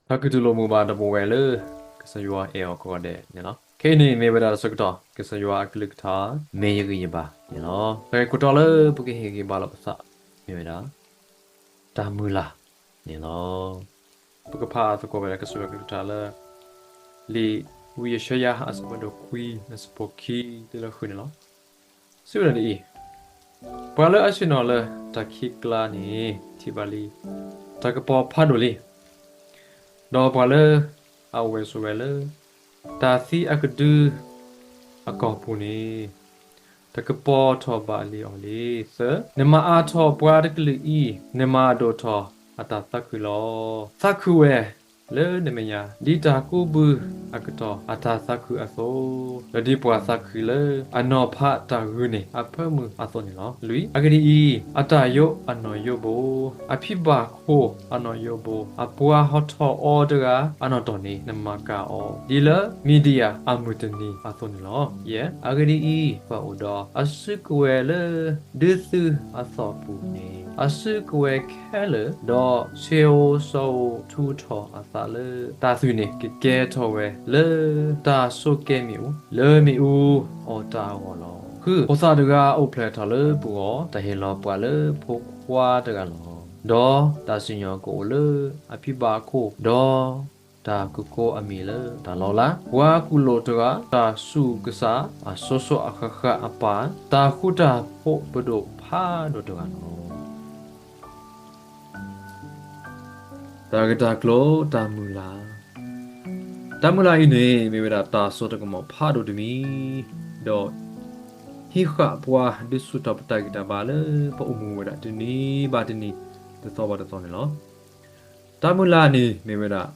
တၢ်ကတူၢ်လိာ်မုာ်ဘၣ်တဘိဝဲလၢ ကစၢ်ယွၤအဲၣ်အီၤကိးဂၤဒဲးန့ၣ်လီၤ. ခဲအံၤန့ၣ်မ့ၢ်ဝဲဒၣ်တၢ်ဆၢကတီၢ် ကစၢ်ယွၤအကလုၢ်ကထါ မ့ၢ်ယဂံၢ်ယဘါန့ၣ်လီၤ. တၢ်ဂ့ၢ်ခိၣ်တီလၢပကဟ့ၣ်ဂံၢ်ဘါလိာ်ပသး မ့ၢ်ဝဲဒၣ် တၢ်မုၢ်လၢ်န့ၣ်လီၤ. ပကဖးသကိးဝဲဒၣ်ကစၢ်ယွၤကလုၢ်ကထါလၢ လံာ်ဝံယၡါယၤ အဆၢဒိၣ်ခွံ အဆၢဖိခံတုၤလၢဃုန့ၣ်လီၤ. စံးဝဲဒၣ်ဒ်အံၤ, ပှၤလၢအဆ့ၣ်နီၤလၢတၢ်ခံးကျါန့ၣ် ထံၣ်ဘၣ်လံ တၢ်ကပီၤဖးဒိၣ်လံ, ဒီးပှၤလၢအအိၣ်ဝဲဆိးဝဲလၢ တၢ်သံအကဒုအကီၢ်ပူၤန့ၣ် တကပီၤထီၣ်ဘၣ်လံအီၤလံ. သၢ, နမၤအါထီၣ်ပှၤတကလုာ်အံၤ, နမၤဒိၣ်ထီၣ်အတၢ်သးခုလီၤ. သးခုဝဲလၢနမဲာ်ညါ ဒ်တၢ်ကူးဘုအကတီၢ်အတၢ်သးခုအသိး, ဒီးဒ်ပှၤသးခုလၢအနီၤဖးတၢ်ဂုာ်န့ၢ်အဖၢမုၢ်အသိးန့ၣ်လီၤ. လွံၢ်, အဂ့ၢ်ဒ်အံၤ, အတၢ်ယိးအနီၢ်ယိးဘိ, အဖံးဘၣ်ခိၣ်အနီၢ်ယိးဘိ, အပှၤဟီထီၣ်အီၤတဂၤအနီၣ်တီၢ်န့ၣ် နမၤကၤအီၤ ဒ်လၢမံၤဒံယၤအမုၢ်တနံၤအသိးန့ၣ်လီၤ. ယဲၢ်, အဂ့ၢ်ဒ်အံၤ, ပှၤအိၣ်ဒီးအစုကဝဲၤလၢ ဒုးသုအသီၣ်ပူၤန့ၣ် အစုကဝဲၤခဲလၢာ်, ဒီးဆ့ဧိၤစီၤဧိၤထူးထီၣ်အသးလၢတၢ်သွံၣ်န့ၣ် ကကဲထီၣ်ဝဲလၢတၢ်ဆိးကဲမ့ၣ်အူ လၢမ့ၣ်အူအီၣ်တၢ်အဂီၢ်လီၤ. ဃု, ဖိသၣ်တဂၤအိၣ်ဖျဲၣ်ထီၣ်လၢပဂီၢ်, တၢ်ဟ့ၣ်လီၤပှၤလၢဖိခွါတဂၤလီၤ. ဒီးတၢ်စံၣ်ညီၣ်ကအိၣ်လၢအဖံးဘၣ်အခိၣ်, ဒီး တၢ်ကကိးအမံၤလၢတၢ်လီၤလး, ပှၤကူၣ်လိာ်တဂၤ, တၢ်ဆူၣ်ကစၢ်အစိၤစိၤအဃၣ်ဃၣ်အပၢ်, တၢ်ဃူတၢ်ဖိးပဒိၣ်ဖးဒိၣ်တဂၤလီၤ. တၢ်ဂ့ၢ်တၢ်ကျိၤ, တၢ်မုၢ်လၢ်. တၢ်မုၢ်လၢ်အံၤန့ၣ် မ့ၢ်ဝဲဒၣ်တၢ်စိတၢ်ကမီၤဖးဒိၣ်တမံၤ, ဒီးဟံးဃာ်ပှၤဒုးဆူၣ်ထီၣ်ပတၢ်ဂံၢ်တၢ်ဘါလၢပအိၣ်မူဝဲဒၣ်တနံၤဘၣ်တနံၤ တသီဘၣ်တသီန့ၣ်လီၤ. တၢ်မုၢ်လၢ်န့ၣ် မ့ၢ်ဝဲဒၣ်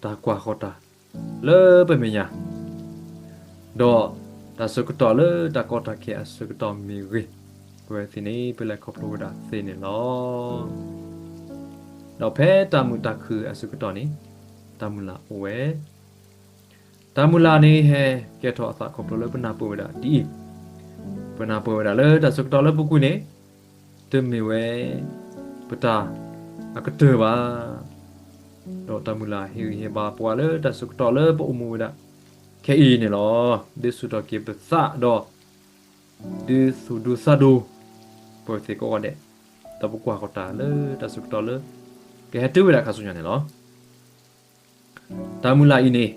တၢ်ကွၢ်ဃီၤတၢ်လၢပမဲာ်ညါ, ဒီးတၢ်ဆၢကတီၢ်လၢတၢ်ကီတၢ်ခဲအဆၢကတီၢ်မ့ၢ်ဂ့ၤ, အဝဲသ့ၣ်န့ၣ် ပလဲၤခီဖျိဝဲဒၣ်သ့န့ၣ်လီၤ. ဒီးဖဲတၢ်မုာ်တၢ်ခုၣ်အဆၢကတီၢ်န့ၣ် တၢ်မုၢ်လၢ်အိၣ်ဝဲ. တၢ်မုၢ်လၢ်န့ၣ် ဟဲကဲထီၣ်အသးခီဖျိလၢပနၢ်ပၢၢ်ဝဲဒၣ်ဒ်အံၤ, ပနၢ်ပၢၢ်ဝဲဒၣ်လၢတၢ်ဆၢကတီၢ်လၢပူၤကွံာ်န့ၣ် တမ့ၢ်ဝဲပတၢ်အကတၢၢ်ဘၣ်. ဒီးတၢ်မုၢ်လၢ်ဟ့ၣ်ဂံၢ်ဟ့ၣ်ဘါပှၤလၢတၢ်ဆၢကတီၢ်လၢပအိၣ်မူဝဲဒၣ်ခဲအံၤန့ၣ်လီၤ. ဒုးဆူၣ်ထီၣ်က့ၤပသးဒီး ဒုးသူၣ်ဒူသးဒူ ပဝဲသ့ၣ်ကိးဂၤဒဲး, ဒီးပကွၢ်ဃီၤတၢ်လၢတၢ်ဆၢကတီၢ်လၢ ကဟဲတုၤဝဲဒၣ်ခါဆူညါန့ၣ်လီၤ. တၢ်မုၢ်လၢ်အံၤန့ၣ်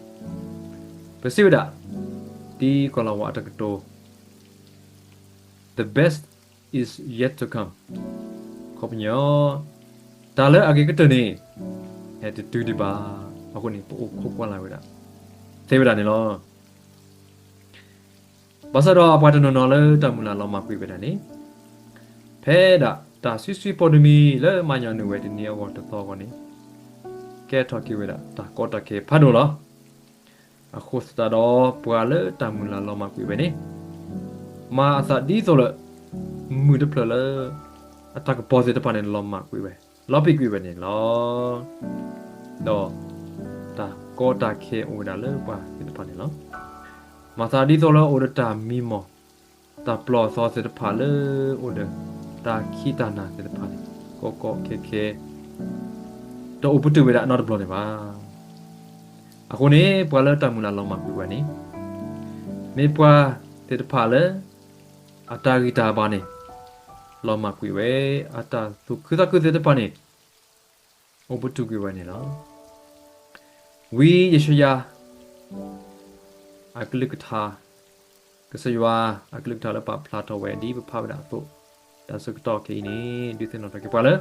ပစံးဝဲဒၣ် ဒ်ကီၢ်လၤဝါအတၢ်ကတိၤ The best is yet to come. အခီပညီ တၢ်လၢအဂ့ၤကတၢၢ်န့ၣ် ဟဲတတုၤဒံးဘၣ်. အဃိန့ၣ် ပအိၣ်ခိးကွၢ်လၢ်ဝဲဒၣ်သ့ဝဲဒၣ်န့ၣ်လီၤ. ဘၣ်ဆၣ်ဒီးအပှၤတနီၤနီၤလၢတၢ်မုၢ်လၢ်လီၤမၢ်ကွံာ်ဝဲဒၣ်န့ၣ် ဖဲဒၣ်တၢ်ဆံးဆံးဖိတမံၤလၢမၤညီနုၢ်ဝဲတနံၤအဂီၢ်တသီအဂီၢ်န့ၣ် ကဲထီၣ်က့ၤဝဲဒၣ်တၢ်ကီတၢ်ခဲဖးဒိၣ်လီၤ. အဃိသတးဒီးပှၤလၢတၢ်မုၢ်လၢ်လီၤမၢ်ကွံာ်ဝဲန့ၣ် မၤအသးဒ်သိးလၢ မုၢ်တဖျၢၣ်လၢ အတၢ်ကပီၤသ့ၣ်တဖၣ်န့ၣ် လီၤမၢ်ကွံာ်ဝဲ, လီၤပံာ်ကွံာ်ဝဲန့ၣ်လီၤ. ဒီးတၢ်ကီတၢ်ခဲအိၣ်ဝဲဒၣ်လၢပှၤသ့ၣ်တဖၣ်န့ၣ်လီၤ. မၤသးဒ်သိးလၢအိၣ်ဒီးတၢ်မံမီၢ်, တၢ်ပျီၢ်အသီသ့ၣ်တဖၣ်လၢအိၣ်ဒီး တၢ်ခံးတၢ်နၤသ့ၣ်တဖၣ်န့ၣ် ကီကီခဲခဲ တအိၣ်ပတုာ်ဝဲဒၣ်နီတဘျီန့ၣ်ဘၣ်. အဃိန့ၣ် ပှၤလၢတၢ်မုၢ်လၢ်လီၤမၢ်ကွံာ်ဝဲန့ၣ် မ့ၢ်ပှၤသ့ၣ်တဖၣ်လၢ အတၢ်ဂံၢ်တၢ်ဘါန့ၣ် လီၤမၢ်ကွံာ်ဝဲ, အတၢ်သူၣ်ခုသးခုသ့ၣ်တဖၣ်န့ၣ် အိၣ်ပတုာ်ကွံာ်ဝဲန့ၣ်လီၤ. ဝံယၡါယၤ အကလုၢ်ကထါ, ကစၢ်ယွၤအကလုၢ်ကထါလၢပာ်ဖျါထီၣ်ဝဲဒ်ပဖးဝဲဒၣ်အသိး, တၢ်ဆၢကတီၢ်ခဲအံၤန့ၣ် ဒုးသ့ၣ်နီၣ်ထီၣ်က့ၤပှၤလၢ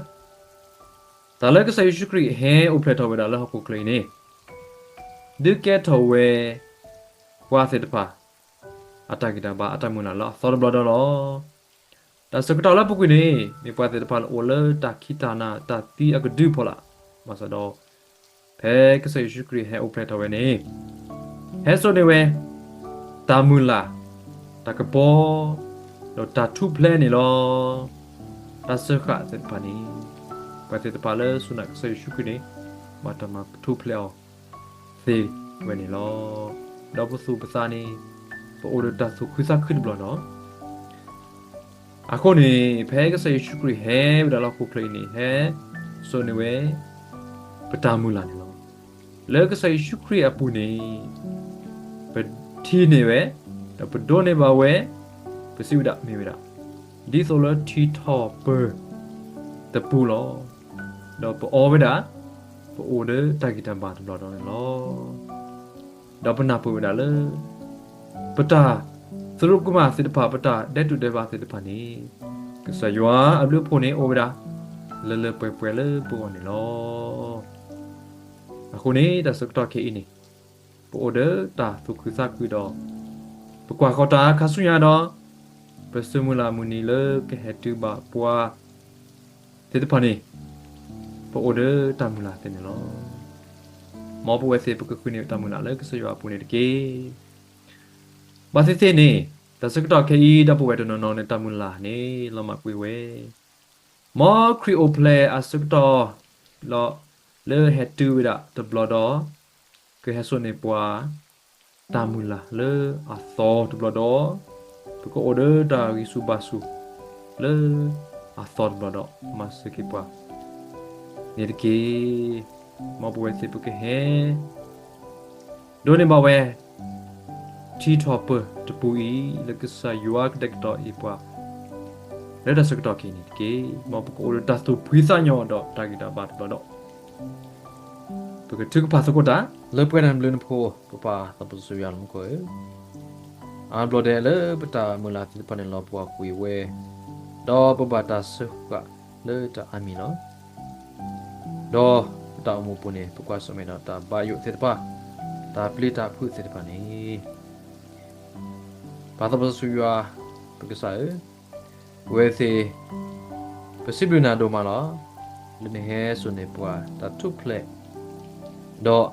တၢ်လၢကစၢ်ယ့ၣ်ၡူးခရံာ်ဟဲအိၣ်ဖျဲၣ်ထီၣ်ဝဲဒၣ်လၢဟီၣ်ခိၣ်ချၢအံၤန့ၣ် ဒုးကဲထီၣ်ဝဲ ပှၤသ့ၣ်တဖၣ် အတၢ်ဂံၢ်တၢ်ဘါအတၢ်မုၢ်လၢ်လၢအသီတဘျီဒီးလီၤ. တၢ်ဆၢကတီၢ်လၢပူၤကွံာ်န့ၣ် မ့ၢ်ပှၤသ့ၣ်တဖၣ်လၢအိၣ်လၢတၢ်ခံးတၢ်နၤတၢ်သံအကဒုဖီလာ်, ဘၣ်ဆၣ်ဒီး ဖဲကစၢ်ယ့ၣ်ၡူးခရံာ်ဟဲအိၣ်ဖျဲၣ်ထီၣ်ဝဲန့ၣ် ဟဲစိာ်န့ၢ်ဝဲ တၢ်မုၢ်လၢ်, တၢ်ကပီၤ, ဒီးတၢ်ထူၣ်ဖျဲးန့ၣ်လီၤ. တၢ်စၢဃာ်သ့ၣ်တဖၣ်န့ၣ် ပှၤသ့ၣ်တဖၣ်လၢစူၢ်နာ်ကစၢ်ယ့ၣ်ၡူးခရံာ်န့ၣ် ဘၣ်တၢ်မၤထူၣ်ဖျဲးအီၤသ့ဝဲန့ၣ်လီၤ. ဒီးပသူၣ်ပသးန့ၣ် ပအိၣ်ဒီးတၢ်သူၣ်ခုသးခုတဘျီဒီး အဃိန့ၣ် ဖဲကစၢ်ယ့ၣ်ၡူးခရံာ်ဟဲဝဲဒၣ်လၢဟီၣ်ခိၣ်ချၢအံၤန့ၣ် ဟဲစိာ်န့ၢ်ဝဲ ပတၢ်မုၢ်လၢ်န့ၣ်လီၤ. လၢကစၢ်ယ့ၣ်ၡူးခရံာ်အပူၤန့ၣ် ပထံၣ်န့ၢ်ဝဲ, ဒီးပဒိးန့ၢ်ဘၣ်ဝဲ, ပစံးဝဲဒၣ်မ့ၢ်ဝဲဒၣ် ဒ်သိးလၢထံထီၣ်ပၢၢ်တပူၤလီၤ. ဒီးပအီဝဲဒၣ်, ပအိၣ်ဒီးတၢ်ဂံၢ်တၢ်ဘါတဘျီဒီးန့ၣ်လီၤ. ဒီးပနၢ်ပၢၢ်ဝဲဒၣ်လၢ ပတၢ်သရူးကမၣ်သ့ၣ်တဖၣ် ပတၢ်ဒဲးတူာ်ဒဲးဘးသ့ၣ်တဖၣ်န့ၣ် ကစၢ်ယွၤအဘျုးအဖှိၣ်န့ၣ်အိၣ်ဝဲဒၣ် လၢလၢပှဲၤပှဲၤလၢပဂီၢ်န့ၣ်လီၤ. အဃိန့ၣ် တၢ်ဆၢကတီၢ်ခဲအံၤန့ၣ် ပအိၣ်ဒီးတၢ်သူၣ်ခုသးခုဒီး ပကွၢ်ဃီၤတၢ်ခါဆူညါဒီး ပစိၤမုၢ်လၢ်မုၢ်နံၤလၢကဟဲတုၤဘၣ်ပှၤသ့ၣ်တဖၣ်န့ၣ် ပအိၣ်ဒီးတၢ်မုၢ်လၢ်သ့န့ၣ်လီၤ. မ်ပဝဲသ့ၣ်ပကဃုန့ၢ်တၢ်မုၢ်လၢ်လၢကစၢ်ယွၤအပူၤန့ၣ်တက့ၢ်. ဘၣ်သ့ၣ်သ့ၣ်န့ၣ် တၢ်ဆၢကတီၢ်ခဲအံၤ ဒီပုၢ်ဝဲၢ်တနီၤနီၤန့ၣ် တၢ်မုၢ်လၢ်န့ၣ် လီၤမၢ်ကွံာ်ဝဲ မ်ခရံာ်အိၣ်ဖျဲၣ်အဆၢကတီၢ်လီၤ လၢဟဲတုၤဝဲဒၣ်တဘျီဒီး ကဟဲစိာ်န့ၢ်ပှၤ တၢ်မုၢ်လၢ်လၢအသီတဘျီဒီး ပကအိၣ်ဒီးတၢ်ဂံၢ်ဆူၣ်ဘါဆူၣ်လၢအသီတဘျီဒီး မၤစၢၤက့ၤပှၤန့ၣ်တက့ၢ်. မ်ပဝဲသ့ၣ်ပကဟဲ ဒိးန့ၢ်ဘၣ်ဝဲ ထံထီၣ်ပၢၢ်တပူၤအံၤ လၢကစၢ်ယွၤကဒဲကတီၤအံၤပှၤ လၢတၢ်ဆၢကတီၢ်ခဲအံၤန့ၣ်တက့ၢ်. မ်ပကအိၣ်ဒီးတၢ်သူၣ်ဖှံသးညီဒီးတၢ်ဂံၢ်တၢ်ဘါတဘျီဒီး ပကထုကဖၣ်သကိးတၢ် လၢပှဲၤတၢ်ဘျုးနဖိ ပပၢ်သးစီဆှံယွၤလၢမူခိၣ်ဧၢ, အါဘျီဒဲးလၢပတၢ်မုၢ်လၢ်သ့ၣ်တဖၣ်န့ၣ် လီၤပှီၢ်ကွံာ်ဝဲ, ဒီးပဘၣ်တၢ်စၢဃာ်လၢတၢ်အါမံၤလီၤ. ဒီးပတၢ်အိၣ်မူပူၤန့ၣ် ပကွၢ်ဆၢၣ်မဲာ်ဒီးတၢ်ဘၣ်ယိၣ်သ့ၣ်တဖၣ်, တၢ်ပျံၤတၢ်ဖုးသ့ၣ်တဖၣ်န့ၣ် ပၢ်သးစီဆှံယွၤ ပကစၢ်ဧၢ, ပဝဲသ့ၣ် ပစံးဘျုးနၤဒိၣ်မးလီၤ. လၢနဟဲစိာ်န့ၢ်ပှၤတၢ်ထူၣ်ဖျဲး, ဒီး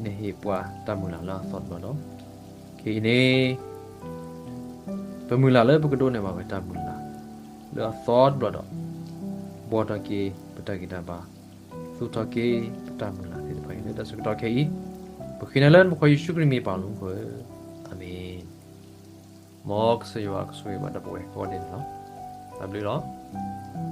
နဟ့ၣ်ပှၤတၢ်မုၢ်လၢ်လၢအသီတဘျီဒီး, ခဲအံၤန့ၣ် ပမုၢ်လၢ်လၢပကဒိးန့ၢ်ဘၣ်ဝဲတၢ်မုၢ်လၢ် လၢအသီတဘျီဒီး, ဘှီထီၣ်က့ၤပတၢ်ဂံၢ်တၢ်ဘါ, သူၣ်ထီၣ်က့ၤပတၢ်မုၢ်လၢ်သ့ၣ်တဖၣ်အံၤ လၢတၢ်ဆၢကတီၢ်ခဲအံၤ, ပဃ့နၤလၢနဖိခွါယ့ၣ်ၡူးခရံာ်မ့ၢ်ပၢ်လၢမူခိၣ်ဧၢ, အၤမ့ၣ်. မ်ကစၢ်ယွၤကဆိၣ်ဂ့ၤဘၣ်ဒီပုၢ်ဝဲၢ်ကိးဂၤဒဲးန့ၣ်လီၤ. တၢ်ဘျုးလီၤ.